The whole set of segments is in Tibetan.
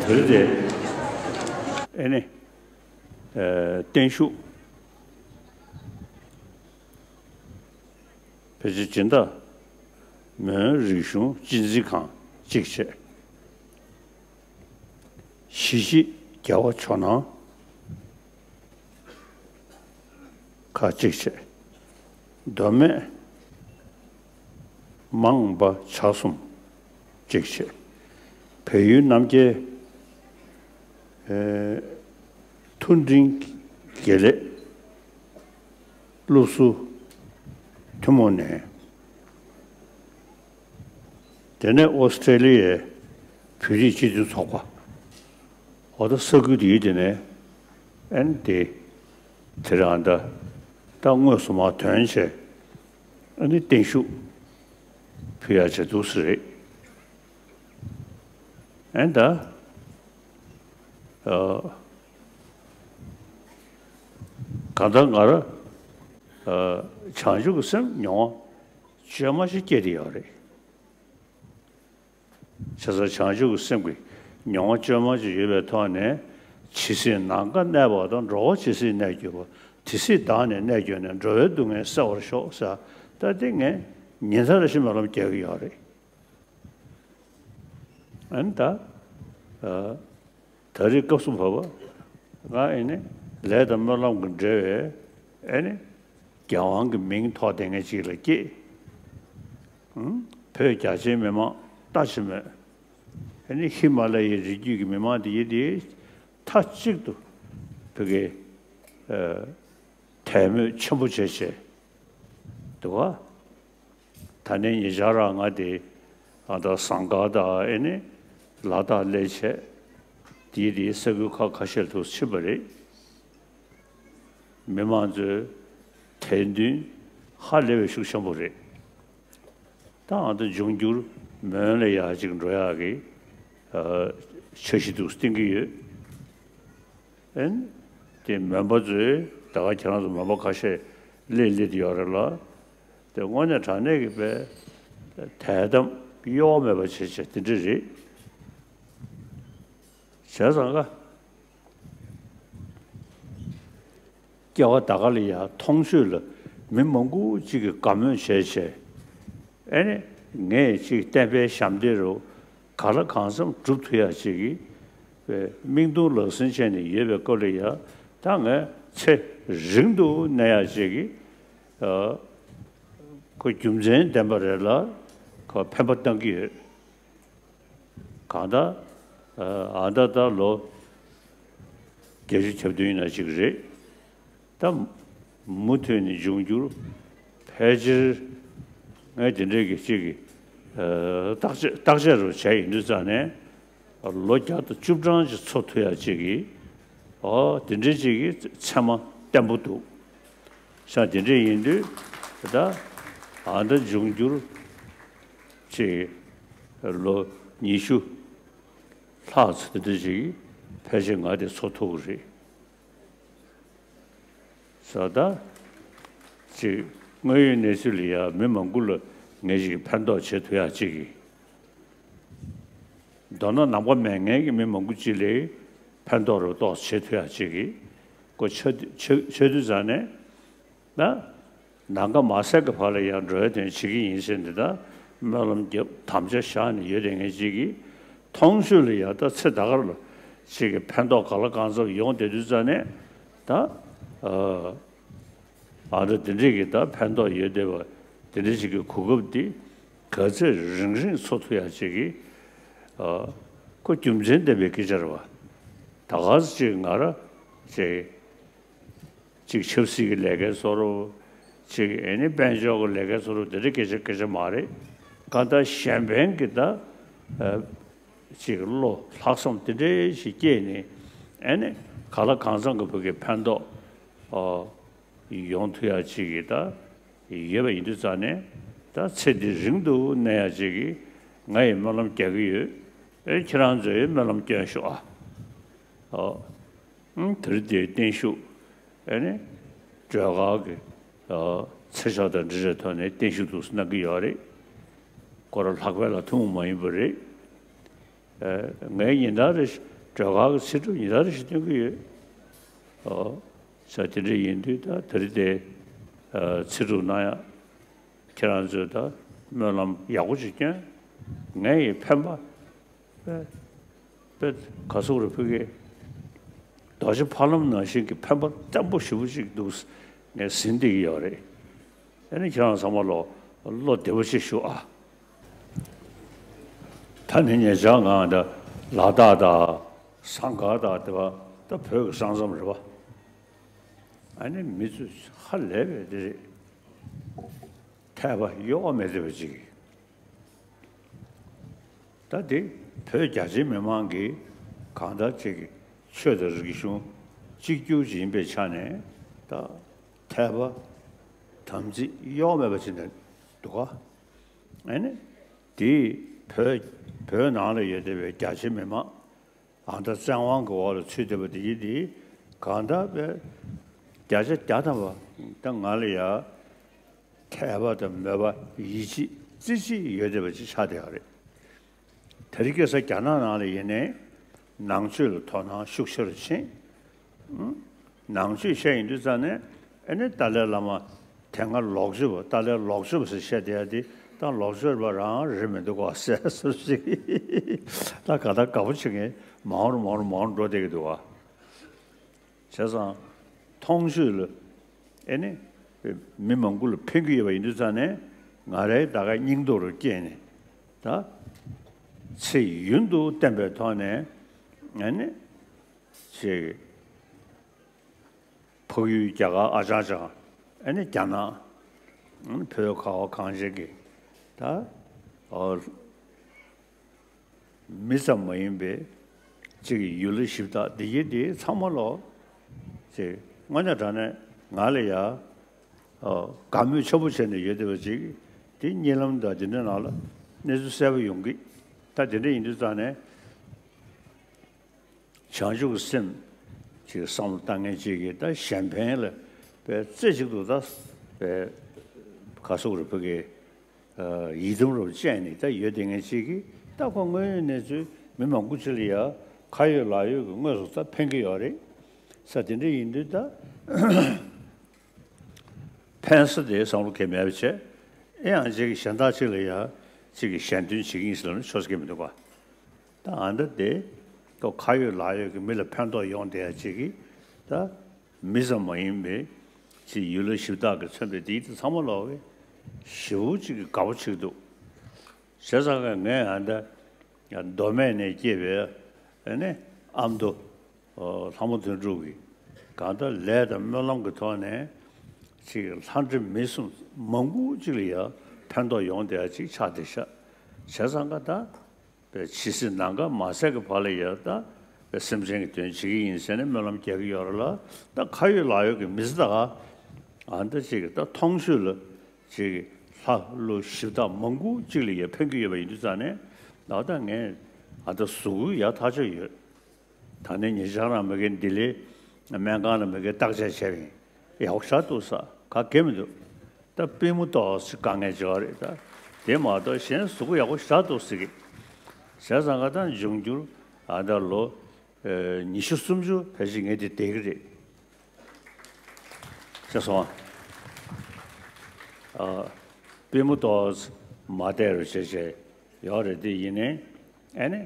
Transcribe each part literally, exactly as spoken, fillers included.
དེར་དེ་ཨེ་ནི་ཨེ་བརྟན་བཞུགས་ཕལ་ཆེར་སྦྱིན་བདག་མོན་རིག་གཞུང་སྤྱི་འཛིན་ཁང་གཅིག་བྱས། གཞིས་བྱེས་རྒྱལ་བ་ཇོ་ནང་ཁག་གཅིག་བྱས། མདོ་སྨད་མང་བ་ཆ་གསུམ་གཅིག་བྱས། བལ་ཡུལ་རྣམ་རྒྱལ་ཨེ་མཐུན་སྒྲིལ་དགེ་ལེགས་སློབ་ཟུར་ཐུན་མོང་ནས། དེ་ནས་ཨོ་སི་ཀྲེ་ལི་ཡའི་བོད་རིགས་སྤྱི་མཐུན་ཚོགས་པ། འོ་ད་ས་ཁུལ་དེའི་དེ་ནས་ཨན་དེ་དེ་རང་ད་ད་དངོས་སུ་མར་ཐོན་བྱས་ཨ་ནི་བརྟན་བཞུགས་ཕུལ་ཡ་བྱས་འདུག་ས་རེད། ཨན་ད་ཨ་གང་ལྟར་ང་རང་ཨ་བྱང་ཆུབ་ཀྱི་སེམས་མྱོང་བ་བཅོས་མ་ཞིག་སྐྱེས་ཏེ་ཡོད་རེད། བྱས་ཙང་བྱང་ཆུབ་ཀྱི་སེམས་ཀྱི་མྱོང་བ་བཅོས་མ་ཅིག་ཡོད་པའི་ཐོག་ནས། ཇི་སྲིད་ནམ་མཁའ་གནས་པ་དང་། འགྲོ་བ་ཇི་སྲིད་གནས་གྱུར་པ། དེ་སྲིད་བདག་ནི་གནས་གྱུར་ནས། འགྲོ་བའི་སྡུག་བསྔལ་སེལ་བར་ཤོག་ཟེར། ད་དེ་ངས་ཉིན་ལྟར་བཞིན་སྨོན་ལམ་རྒྱག་གི་ཡོད་རེད། ཨ་ནི་ད་ཨ་ད་རེས་སྐབས་སུ་བབ་པ། ང་ཨེ་ནི་ལས་དང་སྨོན་ལམ་གྱི་འབྲེལ་བའི་ཨེ་ནི་རྒྱལ་དབང་གི་མིང་ཐོགས་བསྡད་མཁན་ཅིག་ལ་སྐྱེས། ཨང་། བོད་རྒྱ་ཆེའི་མི་མང་ལྟ་ཅི་སྨོས། ཨེ་ནི་ཧི་མ་ལ་ཡའི་རི་རྒྱུད་ཀྱི་མི་མང་དེ་ཡིན་དེ་མཐའ་གཅིག་ཏུ་བོད་ཀྱི་ཨ་དད་མོས་ཆེན་པོ་བྱས་བྱས་འདུག་ག། ད་ནི་ཉེ་ཆར་རང་ང་དེ་ཨ་ད་ཟངས་དཀར་དང་ཨེ་ནི་ལ་དྭགས་སླེབས་བྱས་དེའི་དེའི་ས་ཁུལ་ཁག་ཁ་ཤས་དུ་ཕྱིན་པ་རེད། མི་མང་ཚོའི་དད་འདུན་ཧ་ལས་པའི་ཤུགས་ཆེན་པོ་རེད། ད་ཨ་ད་འབྱུང་འགྱུར་མོན་ལ་ཡར་ཅིག་འགྲོ་ཡག་གི་ཨ་འཆར་གཞི་འདུག་བཏིང་གི་ཡོད། ཨན། དེ་མོན་པ་ཚོས་ད་ག་ཁྱེད་རང་ཚོ་མོན་པ་ཁ་ཤས་སླེབས་སླེབས་དེ་ཡོད་རེད་ལ། དེ་དངོས་གནས་དྲང་གནས་ཀྱི་དཔེ་དད་དམ་གཡོ་བ་མེད་པ་བྱེད་བྱེད་དེ་འདྲ་རེད། བྱས་ཙང་ཀ་སྐྱེ་བ་ད་ག་ལ་ཡ་མཐོང་ཆོས་ལ་མི་མང་པོ་གཅིག་གིས་དགའ་མོས་བྱས་བྱས། ཨེ་ནི་ངས་ཅིག་བསྟན་པའི་ཞབས་འདེགས་རུ་ག་ལ་གང་འཚམ་སྒྲུབ་ཐུབ་ཡ་ཅིག་གི་དཔེ་མིག་མཐོང་ལག་ཟིན་བྱས་ནས་ཡོད་པའི་སྐབས་ལ་ཡ། ད་ངས་ཚེ་རིང་དུ་གནས་ཡ་ཅིག་གི་ཨ་ཁོ་རྒྱུ་མཚན་ལྡན་པ་རེད་ལ་ཁོ་ཕན་པ་བཏང་གི་ཡོད། གང་ལྟར་ཨ་ད་ལྟ་ལོ་བརྒྱད་ཅུ་གྱ་བདུན་ཡིན་ན་ཅིག་རེད། ད་མུ་མཐུད་ནས་འབྱུང་འགྱུར་ཕལ་ཆེར་ངས་དེ་འདྲའི་གི་ཅིག་གི་ཨ་བརྟག་དཔྱད་བརྟག་དཔྱད་རུ་བྱས་ཡིན་དུས་ཙང་ནས་ལོ་བརྒྱ་དང་བཅུ་གྲངས་ཅིག་འཚོ་ཐུབ་ཡ་ཅིག་གི་ཨོ་དེ་འདྲའི་ཅིག་གི་ཚད་མ་བརྟན་པོ་འདུག་ཤག་དེ་འདྲ་ཡིན་དུས་ད་ཨ་ད་འབྱུང་འགྱུར་ཅིག་ལོ་ཉི་ཤུ་ལྷག་ཙམ་དེ་འདྲ་ཅིག་ཕལ་ཆེར་ང་དེ་འཚོ་ཐུབ་ཀྱི་རེད། ཟེར་ད་ཅིག་དངོས་ཡོད་གནས་ཚུལ་ལ་ཡ་མི་མང་པོ་ལ་ངས་ཅིག་ཕན་ཐོགས་བྱེད་ཐུབ་ཡ་ཅིག་གི། མདོར་ན་ནམ་མཁའ་མེད་མཁན་གྱི་མི་མང་པོ་ཅིག་ལ་ཕན་ཐོགས་རུ་གཏོགས་བྱེད་ཐུབ་ཡ་ཅིག་གི་སྐོར་ཆགས་དུས་ཆགས་ཆགས་དུས་ཙང་ནས་ན། ནམ་མཁའ་མ་ཟད་ཀྱི་བར་ལ་ཡང་འགྲོ་བའི་དོན་བྱེད་ཀྱི་ཡིན་ཟེར་འདི་ལྟར་སྨོན་ལམ་རྒྱབ་དམ་བཅའ་བཞག་ནས་ཡོད་དེ་ངས་ཅིག་གིས་མཐོང་ཆོས་ལ་ཡང་ད་ཚེ་ད་ག་རུ་ཅིག་གི་ཕན་ཐོགས་ག་ལ་གང་འཚམ་ཡོང་བསྡད་དུས་ཙང་ནས་ད་ཨ་ཨ་འདྲ་དེ་འདྲས་ཀྱི་ད་ཕན་ཐོགས་ཡོད་བསྡད་པ་དེ་འདྲས་ཅིག་གི་གོ་སྐབས་འདི་ག་ཚོད་རིང་རིང་འཚོ་ཐུབ་ཡ་ཅིག་གིས་ཨ་ཁོ་རྒྱུ་མཚན་ལྡན་པའི་སྐད་ཆ་རེད་བ། ད་ག་ཚོད་ཅིག་ང་ར་ཅིག་གཅིག་ཆབ་སྲིད་ཀྱི་ལས་ཀའི་བཟོ་འདྲ། གཅིག་ཨེ་ནི་དཔལ་འབྱོར་གྱི་ལས་ཀའི་བཟོ་འདྲ་དེ་འདྲ་སྐད་ཆ་སྐད་ཆ་མ་རེད། གང་ལྟར་གཞན་ཕན་གྱི་ད་ཨ་གཅིག་བློ་ལྷག་བསམ་དེ་འདྲ་ཞིག་སྐྱེས་ནས་ཨེ་ནི་གང་ལ་གང་འཚམ་གྱི་བོད་ཀྱི་ཕན་ཐོགས་ཨ་ཡོང་ཐུབ་ཡ་ཅིག་གི་ད་ཡོད་པ་ཡིན་དུས་ཙང་ནས་ད་ཚེ་འདི་རིང་དུ་གནས་ཡ་ཅིག་གི་ང་ཡི་སྨོན་ལམ་རྒྱག་གི་ཡོད། ཨེ་ཁྱེད་རང་ཚོའི་སྨོན་ལམ་སྐྱོན་ཤོག་ཨ། ཨོ། ཨང་། དེར་དེའི་བརྟན་བཞུགས་ཨེ་ནི་སྒྲོལ་དཀར་གྱི་ཨོ་ཚེ་ཆོག་དང་འབྲེལ་བའི་ཐོག་ནས་བརྟན་བཞུགས་འདུག་གནང་གི་ཡོད་རེད། ཁོ་རང་ལྷག་པའི་ལ་ཐུན་མོང་མ་ཡིན་པ་རེད། ཨེ་ངའི་ཉིན་ལྟར་རེ་ སྒྲོལ་དཀར་གྱི་ཚེ་སྒྲུབ་ཉིན་ལྟར་ཞིག་སྟོན་གྱི་ཡོད། ཨོ། ས་དེ་འདྲ་ཡིན་དུས་ད་དེ་རིང་དེ་ཨ་ཚེ་སྒྲུབ་གནང་ཡག་ཁྱེད་རང་ཚོས་ད་སྨོན་ལམ་ཡག་པོ་ཅིག་སྐྱོན། ངས་ཡི་ཕན་པ་དཔེ་དཔེ་ག་སོག་རུ་ཕུལ་གི། རྡོ་རྗེ་ཕ་ལམ་ནང་བཞིན་གྱི་ཕན་པ་བརྟན་པོ་ཞེ་པོ་ཅིག་འདུག་ངས་ཟིན་བསྡད་ཀྱི་ཡོད་རེད། ཨ་ནི་ཁྱེད་རང་ཚང་མ་ལོ་བློ་བདེ་པོ་ཅིག་ཞུ་ཨ། ད་ནི་ཉེ་ཆར་ང་ད་ལ་དྭགས་དང་ཟངས་དཀར་དང་དེ་བ་ད་བོད་ཀྱི་ས་མཚམས་རེད་བ། ཨ་ནི་མི་ཚོས་ཧ་ལས་པའི་དེ་རེད། འཐད་པ་གཡོ་བ་མེད་བསྡད་པ་ཅིག་ད་དེ་བོད་རྒྱ་ཆེའི་མི་མང་གིས་གང་ལྟར་ཅིག་གི་ཆོས་དང་རིག་གཞུང་གཅིག་གྱུར་ཅིག་ཡིན་པའི་ཆ་ནས་ད་འཐད་པ་དམ་ཚིག་གཡོ་བ་མེད་པ་ཅིག་འདུག་ག་ཨ་ནི་དེས་བོད་བོད་ནང་ལ་ཡོད་བསྡད་པའི་རྒྱ་ཆེའི་མི་མང་ཨ་ད་བཙན་དབང་གི་འོག་ལ་ཚུད་བསྡད་པ་དེ་ཡིན་དེ་གང་ལྟར་བས་བརྒྱ་ཆ་བརྒྱ་ཐམ་པ་ད་ང་ལ་ཡ་འཐད་པ་དང་མོས་པ་ཡིད་ཆེས་རྩེ་གཅིག་ཡོད་བསྡད་པ་ཅིག་ཆགས་བསྡད་ཡོད་རེད། དེ་རིང་ཁ་སང་རྒྱ་ནག་ནང་ལ་ཡིན་ནའི་ནང་ཆོས་ལ་དོ་སྣང་ཤུགས་ཆེ་རུ་ཕྱིན། ནང་ཆོས་བཤད་ཡིན་དུས་ཙང་ནས་ཨེ་ནི་ཏཱ་ལའི་བླ་མ་དེ་སྔ་ལོག་སྤྱོད་པ་ཏཱ་ལའི་ལོག་སྤྱོད་པ་ཟེར་བཤད་བསྡད་ཡ་དེ་ད་ལོག་སྤྱོད་པ་རང་རེད་མི་འདུག་གོ་ཟེར་སོ་ཞིག་ད་ག་ད་དགའ་པོ་བྱེད་མཁན་མང་རུ་མང་རུ་མང་རུ་འགྲོ་བསྡད་ཀྱི་འདུག་ག་བྱས་ཙང་མཐོང་ཆོས་ལ་ཨེ་ནི་མི་མང་པོ་ལ་ཕན་གྱི་ཡོད་པ་ཡིན་དུས་ཙང་ནས་ང་རའི་ད་ག་སྙིང་སྟོབས་རུ་བསྐྱེད་ནས་ད་ཚེ་ཡུན་དུ་བརྟན་པའི་ཐོག་ནས་ཨེ་ནི་ཅིག་འཕགས་ཡུལ་རྒྱ་གར་ཨ་ཅང་ཅང་ཨེ་ནི་རྒྱ་ནག་ཨེ་ནི་བོད་ཁ་བ་གངས་ཅན་གྱི་ད་ཨོ། མི་ཙམ་མ་ཡིན་པའི་གཅིག་གི་ཡུལ་ལ་ཞིབ་བརྟག་འདི་གྱིས་འདི་ཚང་མ་ལོ། ཅེས་དངོས་གནས་དྲང་གནས་ང་ལ་ཡ། ཨོ། དགའ་མོས་ཆེན་པོ་བྱས་ནས་ཡོད་བསྡད་པ་ཅིག་འདི་གཉིད་ལམ་དང་འདི་འདྲ་ནང་ལ་གནས་ཚུལ་གསལ་པོ་ཡོང་གི། ད་འདི་འདྲ་ཡིན་དུས་ཙང་ནས། བྱང་ཆུབ་ཀྱི་སེམས་ཅིག་བསམ་བློ་བཏང་མཁན་ཅིག་གིས་ད་གཞན་ཕན་ལ་དཔེ་རྩེ་གཅིག་ཏུ་ད་དཔེ་ག་སོག་རུ་ཕུ་གེ་ཡིད་དམ་རུ་བཅས་ནས་ད་ཡོད་དེ་ངེས་ཅིག་གིས་ད་ཁོ་དངོས་ཡོད་གནས་ཚུལ་མི་མང་པོ་ཅིག་ལ་ཡ་ཁ་ཡོད་ལག་ཡོད་ཀྱི་དངོས་སུ་ད་ཕན་གྱི་ཡོད་རེད་ས་དེ་འདྲ་ཡིན་དུས་ད། ཕན་ས་དེ་བསམ་བློ་གལ་མེད་པ་བྱས། ཨེ་ཡང་ཅིག་གཞན་དག་ཅིག་ལ་ཡ་ཅིག་གི་ཞལ་འདོན་བྱེད་ཀྱི་ཡིན་ཟེར་ལབ་ན་ཆོག་ས་གི་མི་འདུག་ག་ད་ཨ་འདྲ་དེ་ཁོ་ཁ་ཡོད་ལག་ཡོད་ཀྱི་མི་ལ་ཕན་ཐོགས་ཡོང་བསྡད་ཡ་ཅིག་གི་ད་མི་ཙམ་མ་ཡིན་པའི་ཅིག་ཡུལ་ལ་ཞིབ་བརྟག་གི་མཚོན་པའི་དེ་དེ་ཚང་མ་ལོག་གི་ཞེ་པོ་ཅིག་གི་དགའ་པོ་ཅིག་འདུག་བྱས་ཙང་ཀ་ངས་ཨ་འདྲ་མདོ་སྨད་ནས་སྐྱེས་པའི་ཨ་ནི་ཨ་མདོ། ལྷ་མོ་དོན་གྲུབ་ཀྱིས་གང་ལྟར་ལས་དང་སྨོན་ལམ་གྱི་ཐོག་ནས་ཅིག་ལྷ་འདྲེ་མི་གསུམ་མང་པོ་ཅིག་ལ་ཡང་ཕན་ཐོགས་ཡོང་བསྡད་ཡ་ཅིག་ཆགས་བསྡད་ཤག་བྱས་ཙང་ཀ་ད་ཇི་སྲིད་ནམ་མཁའ་མ་ཟད་ཀྱི་བར་ལ་ཡང་ད་སེམས་ཅན་གྱི་དོན་བྱེད་ཀྱི་ཡིན་ཟེར་ནས་སྨོན་ལམ་རྒྱག་གི་ཡོད་རེད་ལ། ད་ཁ་ཡོད་ལག་ཡོད་ཀྱི་མི་ཚེ་ད་ག་ཨ་འདྲ་ཅིག་ད་མཐོང་ཆོས་ལ་ཅིག་ལྷ་ཀླུ་གཞི་བདག་མང་པོ་ཅིག་ལ་ཡང་ཕན་གྱི་ཡོད་པ་ཡིན་དུས་ཙང་ནས་ད་ལྟ་ངས་ཨ་ད་གཟུགས་པོ་ཡག་ཐག་ཆོད་ཡོད། ད་ནི་ཉེ་ཆར་རང་མི་གའི་ལྡི་ལི་སྨན་ཁང་ལ་མི་གའི་བརྟག་དཔྱད་བྱས་པ་ཡིན། ཡག་པོ་ཞེ་དྲག་འདུག་ས་ག་གེ་མི་འདུག་ད་པུས་མོ་ཏོག་ཙམ་དཀའ་ངལ་ཅིག་ཡོད་རེད་ད། དེ་མ་གཏོགས་གཞན་གཟུགས་པོ་ཡག་པོ་ཞེ་དྲག་འདུག་ཟེར་གི། བྱས་ཙང་ཀ་ད་འབྱུང་འགྱུར་ཨ་ད་ལོ་ཉི་ཤུ་སུམ་ཅུ་ཕལ་ཆེར་ངས་དེ་བསྡད་ཀྱི་རེད། ཤེས་སོང་ཨ། པུས་མོ་ཏོག་ཙམ་མ་བསྡད་རུ་བྱས་བྱས་ཡོད་རེད་དེ་ཡིན་ནའི་ཨ་ནི།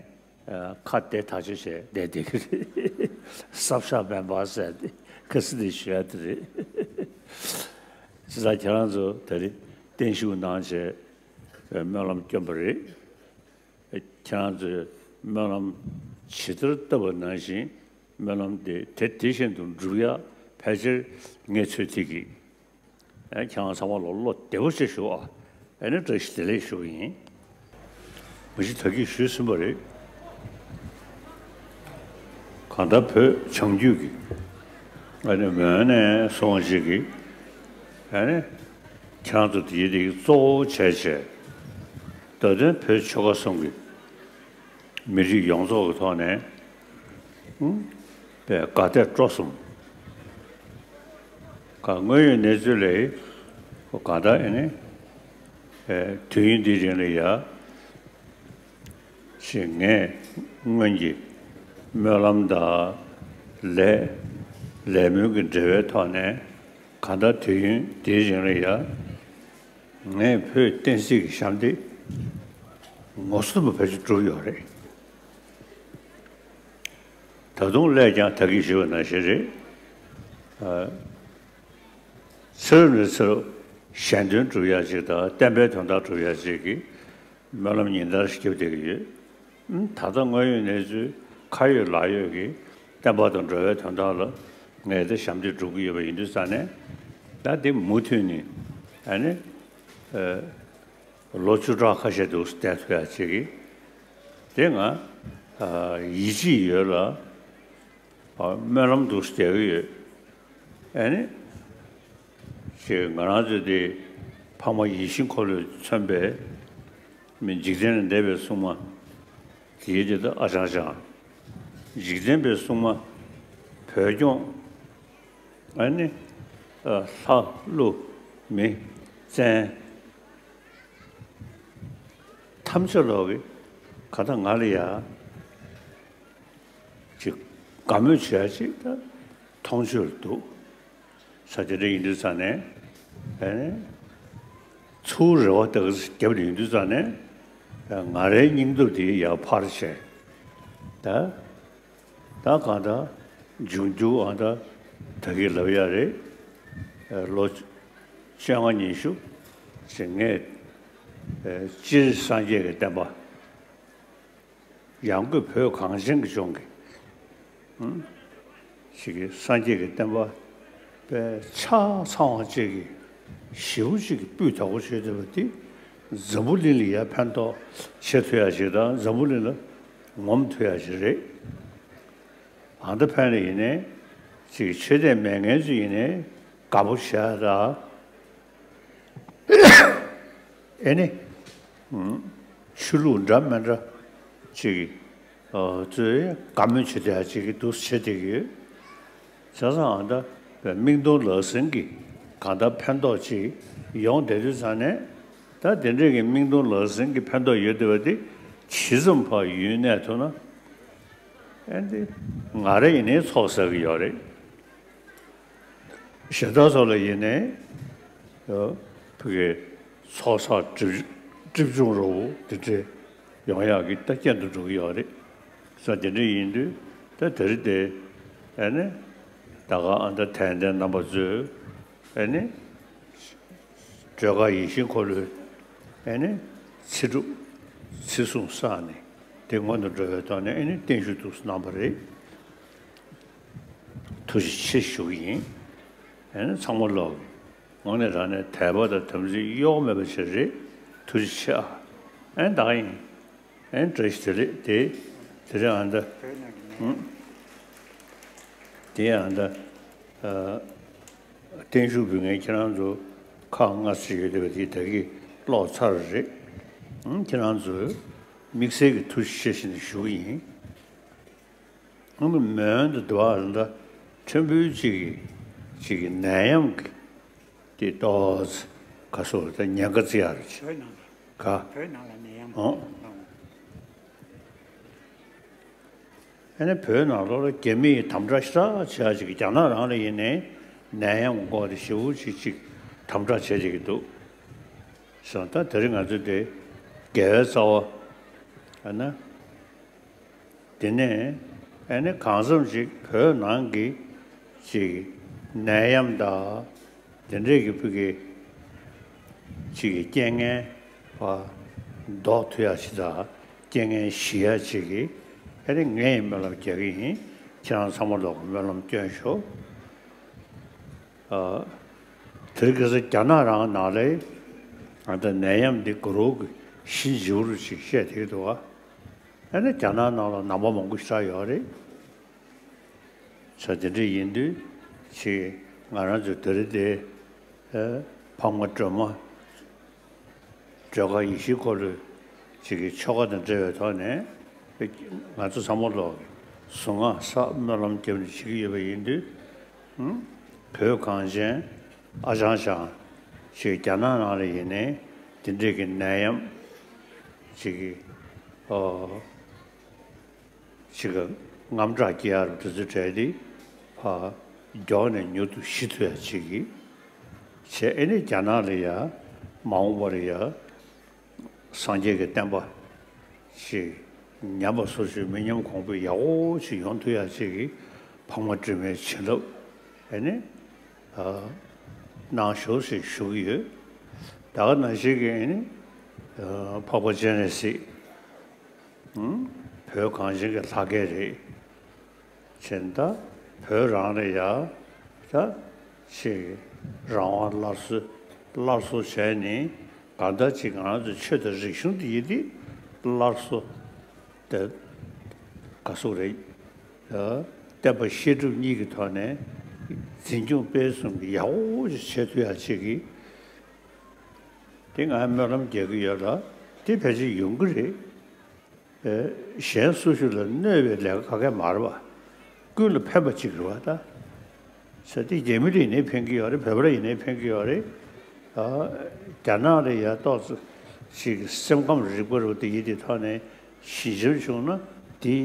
ཁ་བདེ་ཐག་ཆོད་བྱས་བསྡད་བསྡད་ཀྱི་རེད། སྲབ་ཤ་མེད་པ་ཟེར་ཏེ་ཁ་སི་དེ་ཞུ་ཡ་དེ་རེད། ཅི་ཟེར་ཁྱེད་རང་ཚོ་ད་རེས་བརྟན་བཞུགས་གནང་བྱས་སྨོན་ལམ་བསྐྱོན་པ་རེད། ཁྱེད་རང་ཚོས་སྨོན་ལམ་ཇི་ལྟར་བཏབ་པ་ནང་བཞིན་སྨོན་ལམ་དེ་དེ་དེ་བཞིན་དུ་འགྲུབ་ཡ་ཕལ་ཆེར་ངས་ཚོད་ཐིག་གི། ཨེ་ཁྱེད་རང་ཚང་མ་ལ་བློ་བདེ་པོ་བྱས་ཞུ་ཨ། ཨེ་ནས་བཀྲ་ཤིས་བདེ་ལེགས་ཞུ་གི་ཡིན། མ་གཞི་ད་གིན་ཞུས་ཟིན་པ་རེད། གང་ལྟར་བོད་བྱང་རྒྱུད་ཀྱི་ཨ་ནི་མོན་ནས་སོང་ཞིག་གིས་ཨ་ནི་ཁྱེད་རང་ཚོ་དེའི་རིགས་གཙོ་བོ་བྱས་བྱས་ད་དུང་བོད་ཆོལ་ཁ་གསུམ་གྱི་མི་རིགས་ཡོངས་རྫོགས་ཀྱི་ཐོག་ནས་ཨུམ་པའི་དགའ་དད་སྤྲོ་གསུམ་ག་དངོས་ཡོད་གནས་ཚུལ་ལས་གང་ལྟར་ཨ་ནི་དུས་ཡུན་འདིའི་རིང་ལ་ཡ། ཞེས་ངས་སྔོན་གྱི་ སྨོན་ལམ་དང་ལས་ལས་སྨོན་གྱི་འབྲེལ་བའི་ཐོག་ནས་གང་ལྟར་དུས་ཡུན་འདིའི་རིང་ལ་ཡ་ངས་བོད་བསྟན་སྲིད་ཀྱི་ཞབས་འདེགས་ངོ་སོ་པ་བེད་སྤྱོད་བསྒྲུབས་ཡོད་རེད། ད་དུང་སླད་ཀྱང་ད་གིན་ཞུས་པ་ནང་བཞིན་རེད། ཨ། ཚེ་རབས་ནས་ཚེ་རབས་གཞན་དོན་སྒྲུབ་ཡག་ཅིག་དང་བསྟན་པའི་དོན་དག་སྒྲུབ་ཡག་ཅིག་གི་སྨོན་ལམ་ཉིན་ལྟར་བརྒྱབ་བསྡད་ཀྱི་ཡོད། ཨུམ། ད་ལྟ་དངོས་ཡོད་གནས་ཚུལ་ཁ་ཡོད་ལག་ཡོད་ཀྱི་བསྟན་པ་དང་འགྲོ་བའི་དོན་དག་ལ་ངས་དེ་ཞབས་འདེགས་སྒྲུབ་ཀྱི་ཡོད་པ་ཡིན་དུས་ཙང་ནས། ད་དེ་མུ་མཐུད་ནས་ཨ་ནི་ཨ། ལོ་བཅུ་ཕྲག་ཁ་ཤས་འདུག་བསྡད་ཐུབ་ཡག་ཅིག་གི་དེ་ང་ཡིད་ཆེས་ཡོད་ལ། སྨོན་ལམ་འདུག་སེ་རྒྱག་གི་ཡོད། ཨ་ནི། ཅེས་ང་རང་ཚོའི་དེ་འཕགས་མ་ཡིད་བཞིན་འཁོར་ལོས་མཚོན་པའི་མི་འཇིག་རྟེན་ལས་འདས་པའི་སྲུང་མ་དེའི་དེ་དག་ཨ་ཞང་ཞང་། འཇིག་རྟེན་པའི་སྲུང་མ། བོད་སྐྱོང་། ཨ་ནི། ལྷ་ཀླུ་མི་བཙན། ཐམས་ཅད་ལོག་གི་ག་ད་ང་ལ་ཡ། ཅིག་དགའ་མོས་བྱེད་ཡ་ཅིག་ད་མཐོང་ཆོས་ལ་འདུག་ས། དེ་འདྲ་ཡིན་དུས་ཙང་ནས་ཨེ་ཚུར་རེ་བ་ད་ག་ཚོད་བརྒྱབ་ནས་ཡིན་དུས་ཙང་ནས་ང་རའི་སྙིང་སྟོབས་དེ་ཡར་འཕར་བྱས། ད་ད་གང་ལྟར་འབྱུང་འགྱུར་ཨ་ད་ད་གིན་ལབ་ཡ་རེད། ལོ་བཅོ་ལྔ་ཉི་ཤུ་ཞིག་ངས་སྤྱིར་སངས་རྒྱས་ཀྱི་བསྟན་པ། ཡང་སྒོས་བོད་གངས་ཅན་གྱི་ལྗོངས་ཀྱི་ཞིག་གི་སངས་རྒྱས་ཀྱི་བསྟན་པ་དཔེ་ཆ་ཚང་བ་ཅིག་གི་ཞེ་པོ་ཅིག་གི་སྤུས་དག་པོ་བྱས་བསྡད་པ་དེ་འཛམ་བུ་གླིང་ལ་ཡ་ཕན་ཐོགས་བྱེད་ཐུབ་ཡ་ཞིག་དང་འཛམ་བུ་གླིང་ལ་ངོམ་ཐུབ་ཡ་ཞིག་རེད། ཨ་ད་ཕན་ལ་ཡིན་ནའི་ཅིག་ཆོས་དད་མེད་མཁན་ཅིག་ཡིན་ནའི་དགའ་པོ་བྱས་ད། ཨེ་ནི། ཆོས་ལུགས་འདྲ་མི་འདྲ་ཅིག་གི་ཚོས་དགའ་མོས་བྱེད་བསྡད་ཅིག་གི་འདུག་བྱེད་བསྡད་ཀྱི་ཡོད། བྱས་ཙང་ཨ་ད་མིག་མཐོང་ལག་ཟིན་གྱི་གང་ལྟར་ཕན་ཐོགས་ཅིག་ཡོང་བསྡད་དུས་ཙང་ནས། ད་དེ་འདྲས་ཀྱི་མིག་མཐོང་ལག་ཟིན་གྱི་ཕན་ཐོགས་ཡོད་བསྡད་པ་དེ་ཇི་ཙམ་ཕར་ཡུན་གནས་ཐུབ་ན། ཨེ་འདི་ང་རང་ཡིན་ནའི་ཚོགས་བསགས་ཀྱི་ཡོད་རེད། གཞན་དག་ཚོ་ལ་ཡིན་ནའི་ཕ་གི་ཚོགས་བསགས་སྒྲིབ་སྒྲིབ་སྦྱོང་རོ་བོ་འདི་འདྲས་ཡོང་ཡག་གི་ད་རྐྱེན་དུ་འགྲོ་གི་ཡོད་རེད། ས་དེ་འདྲས་ཡིན་དུས་ད་དེ་རིང་དེ་ཨེ་ནི་ད་ག་ཨ་ད་དད་ལྡན་རྣམ་པ་ཚོས་ཨེ་ནི། སྒྲོལ་དཀར་ཡིད་བཞིན་འཁོར་ལོའི་ཨེ་ནི་ཚེ་སྒྲུབ་ཚེ་གཟུངས་བསགས་ནས་དེ་སྔོན་དུ་འགྲོ་བའི་ཐོག་ནས་ཨེ་ནི་བརྟན་བཞུགས་འདུག་གནང་བ་རེད། ཐུགས་རྗེ་ཆེ་ཞུ་གི་ཡིན། ཨེ་ནི་ཚང་མ་ལོག་གི་ངོ་ནས་རང་ནས་དད་པ་དང་དམ་ཚིག་གཡོ་མེད་པ་ཞིག་རེད། ཐུགས་རྗེ་ཆེ་ཨ། ཨེ་ནི་ད་ག་ཡིན། ཨེ་བཀྲ་ཤིས་བདེ་ལེགས། དེ་དེ་རིང་ཨ་ད། ཨུ། དེ་ཨ་ད། ཨ། བརྟན་བཞུགས་འབུལ་མཁན་ཁྱེད་རང་ཚོ་ཁག་ལྔ་ཙམ་ཡོད་བསྡད་པ་དེ་ད་གིན་ཀློག་ཚར་བ་རེད། ཨུ། ཁྱེད་རང་ཚོས་དམིགས་བསལ་གྱི་ཐུགས་རྗེ་ཆེ་ཞུ་ནས་ཞུ་གི་ཡིན། ཨུ། མོན་དུ་འདུག་ཨ་ད། ཕྲན་བུ་གཅིག་གིས་གཅིག་གིས་ནད་ཡམས་ཀྱི། དེ་ཏོག་ཙམ་ག་སོ་ད་ཉེན་ཁ་བརྩི་ཡག་རེད། བོད་ནང་ལ། ག། བོད་ནང་ལ་ནད་ཡམས། ཨོ། ཨ་ནི་བོད་ནང་ལོགས་ལ་རྒྱ་མིས་དམ་དྲག་ཞེ་དྲག་བྱེད་ཡག་ཅིག་རྒྱ་ནག་རང་ལ་ཡིན་ནའི་ནད་ཡམས་འགོག་དེ་ཞེ་པོ་ཅིག་ཅིག་དམ་དྲག་བྱེད་བསྡད་ཀྱི་འདུག་སོང་། ད་དེ་རིང་ང་ཚོ་དེ་དགེ་བའི་རྩ་བ་ཨ་ན། དེ་ནས་ཨ་ནི་གང་འཚམ་ཅིག་བོད་ནང་གི་ཅིག་ནད་ཡམས་དང་དེ་འདྲས་ཀྱི་ཕུ་གི་ཅིག་གི་རྐྱེན་ངན་པ་ཟློག་ཐུབ་ཡ་ཅིག་དང་རྐྱེན་ངན་ཞི་ཡ་ཅིག་གི་ཨ་ནི་ངས་སྨོན་ལམ་རྒྱག་གི་ཡིན། ཁྱེད་རང་ཚང་མ་ལོག་གི་སྨོན་ལམ་སྐྱོན་ཤོག་ཨ། དེ་རིང་ཁ་སང་རྒྱ་ནག་རང་ནང་ལ་ཨ་ད་ནད་ཡམས་འདི་གུ་རུ་གི་ཤིན་ཇིའུ་རུ་ཅིག་བཤད་བསྡད་འདུག་ཨ། ཨ་ནི་རྒྱ་ནག་ནང་ལ་ནང་པ་མང་པོ་ཞེ་དྲག་ཡོད་རེད། ས་དེ་འདྲ་ཡིན་དུས་ཅིག་ང་རང་ཚོ་དེ་རིང་དེ་ཨ་འཕགས་མ་སྒྲོལ་མ་སྒྲོལ་དཀར་ཡེ་ཤེས་འཁོར་ལོའི་ཅིག་གི་ཆོ་ག་དང་འབྲེལ་བའི་ཐོག་ནས་ང་ཚོ་ཚང་མ་ལོག་གི་གཟུངས་སྔགས་བསགས་སྨོན་ལམ་བརྒྱབ་ནས་བྱེད་ཀྱི་ཡོད་པ་ཡིན་དུས། ཨུམ། བོད་གངས་ཅན་ཨ་ཞང་ཞང་ཞིག་རྒྱ་ནག་ནང་ལ་ཡིན་ནའི་དེ་འདྲས་ཀྱི་ནད་ཡམས་ཅིག་གི་ཨོ་ཅིག་གི་ དངངས་སྐྲག་སྐྱེ་ཡ་རུ་དེ་ཚོ་གྲས་དེ་ཕར་མགྱོགས་ནས་མྱུར་དུ་ཞི་ཐུབ་ཡ་བྱེད་ཀྱི་བྱས། ཨེ་ནི་རྒྱ་ནག་ལ་ཡ་མ་འོངས་པར་ཡ་སངས་རྒྱས་ཀྱི་བསྟན་པ་ཞིག་ཉམས་པ་སོར་ཆུད་མི་ཉམས་གོང་འཕེལ་ཡག་པོ་ཞིག་ཡོང་ཐུབ་ཡ་བྱེད་ཀྱི་འཕགས་མ་སྒྲོལ་མའི་བྱིན་རླབས་ཨེ་ནི་གནང་ཤོག་ཞེས་ཞུ་གི་ཡོད། ད་ག་ནང་བཞིན་གྱི་ཨེ་ནི་འཕགས་པ་སྤྱན་རས་གཟིགས། བོད་གངས་ཅན་གྱི་ལྷ་སྐལ་རེད། བྱས་ད་བོད་རང་ལ་ཡ་ད་ཅིག་རང་དབང་སླར་གསོ་སླར་གསོ་བྱས་ནས་གང་ལྟར་ཅིག་ང་རང་ཚོའི་ཆོས་དང་རིག་གཞུང་འདི་ཡི་འདི་སླར་གསོ་དེ་ག་ཟེར་རེད། བསྟན་པ་བཤད་སྒྲུབ་གཉིས་ཀྱི་ཐོག་ནས་འཛིན་སྐྱོང་སྤེལ་གསུམ་གྱི་ཡག་པོ་ཞིག་བྱེད་ཐུབ་ཡ་ཅིག་གི་དེ་ང་སྨོན་ལམ་རྒྱག་གི་ཡོད་ལ། དེ་ཕལ་ཆེར་ཡོང་གི་རེད། གཞན་སུ་ཞིག་ལ་གནོད་པའི་ལས་ཀ་ག་གེ་མ་རེད་པ། ཀུན་ལ་ཕན་པ་གཅིག་རེད་པ་ད། ས་དེ་རྒྱ་མི་ལ་ཡིན་ནའི་ཕན་གྱི་ཡོད་རེད། བོད་པ་ལ་ཡིན་ནའི་ཕན་གྱི་ཡོད་རེད། ཨ། རྒྱ་ནག་ལ་ཡ་ཏོག་ཙམ་ཞིག་སེམས་ཁམས་རིག་པ་རུ་དེ་ཡིན་དེ་ཐོག་ནས་ཞི་འཇམ་བྱུང་ན་དེ་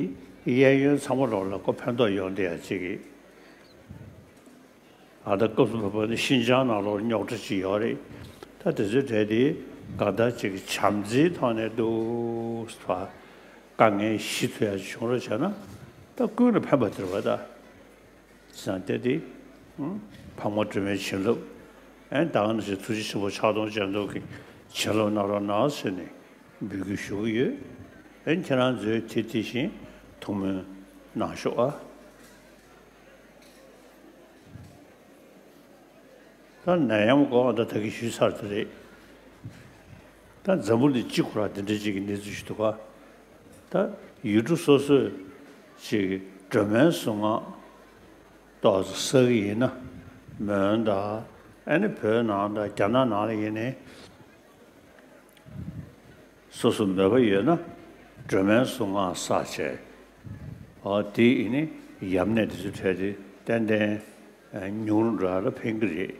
གཡས་གཡོན་ཚང་མ་ལོག་ལ་ཁོ་ཕན་ཐོགས་ཡོང་བསྡད་ཡ་གཅིག་གི་ཨ། ད་སྐབས་སུ་བབ་པ་ནི་ཤིན་ཅང་ནང་ལོགས་རྙོག་དྲ་ཅིག་ཡོད་རེད། ད་དེ་ཚོའི་གྲས་དེ་གང་ལྟར་ཅིག་བྱམས་བརྩེའི་ཐོག་ནས་འདུག་ཟེར་བ། དཀའ་ངལ་ཞི་ཐུབ་ཡ་བྱུང་རོགས་བྱས་ན་ད་ཀུན་ལ་ཕན་པ་དེ་རེད་པ་ད། བྱས་ཙང་དེ་དེ་འཕགས་མ་སྒྲོལ་མའི་བྱིན་རླབས། ཨེ་ད་ག་ནང་བཞིན་ཐུགས་རྗེ་ཆེན་པོ་ཕྱག་སྟོང་སྤྱན་སྟོང་གི་བྱིན་རླབས་གནང་རོགས་གནང་ཟེར་ནས་འབོད་སྐུལ་ཞུ་གི་ཡོད། ཨེ་ཁྱེད་རང་ཚོས་དེ་དེ་བཞིན་ཐུགས་སྨོན་གནང་ཤོག་ཨ། ད་ནད་ཡམས་སྐོར་ད་ད་གིན་ཞུས་ཚར་དེ་རེད། ད་འཛམ་བུ་གླིང་སྤྱི་ཁོ་ར་དེ་འདྲ་ཅིག་གི་གནས་ཚུལ་ཞིག་འདུག་ག་ད་ཡུལ་གྲུ་སོ་སོས་ཅིག་སྒྲོལ་མའི་གཟུངས་སྔགས་ཏོག་ཙམ་བསགས་ཀྱི་ཡིན་ན། མོན་དང་ཨ་ནི་བོད་ནང་དང་རྒྱ་ནག་ནང་ལ་ཡིན་ནའི། སོ་སོ་མོས་པ་ཡོད་ན་སྒྲོལ་མའི་གཟུངས་སྔགས་བསགས་བྱས། ཨ། དེ་ཡིན་ནི་ཡམས་ནད་དེ་ཚོ་འཕྲལ་དུ་ཏན་ཏན་ཉུང་རུ་འགྲོ་ཡ་ལ་ཕན་གྱི་རེད།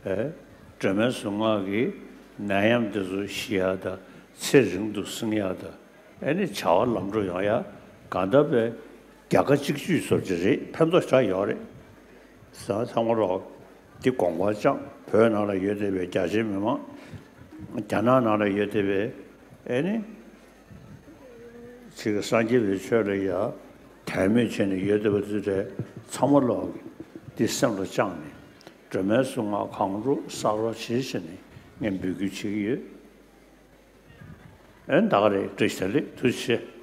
ཨེ། སྒྲོལ་མའི་གཟུངས་སྔགས་ཀྱིས་ནད་ཡམས་དེ་ཚོ་ཞི་ཡ་དང་ཚེ་རིང་དུ་བསྲིང་ཡ་དང་ཨེ་ནི་བྱ་བ་ལམ་འགྲོ་ཡོང་ཡ་གང་ལྟར་པའི་རྒྱལ་ཁ་གཅིག་གཅོད་བཟོ་རྒྱུ་རེད། ཕན་ཐོགས་ཞེ་དྲག་ཡོད་རེད། ཟ་ཚང་མ་རོགས། འདི་དགོངས་པ་བཅངས། བོད་ནང་ལ་ཡོད་བསྡད་པའི་རྒྱ་ཆེའི་མི་མང་། རྒྱ་ནག་ནང་ལ་ཡོད་བསྡད་པའི་ཨེ་ནི། ཅིག་སངས་རྒྱས་པའི་ཆོས་ལ་ཡ་དད་མོས་བྱས་ནས་ཡོད་བསྡད་པ་ཚོ་གྲས་ཚང་མ་ལོག་འདི་སེམས་ལ་བཅངས་ནས་སྒྲོལ་མའི་གཟུངས་སྔགས་གང་འགྲོ་བསགས་རོགས་བྱེད་ཟེར་ནས་ངས་འབོད་སྐུལ་བྱེད་ཀྱི་ཡོད། ཨེ་ད་ག་རེད། བཀྲ་ཤིས་བདེ་ལེགས། ཐུགས་རྗེ་ཆེ།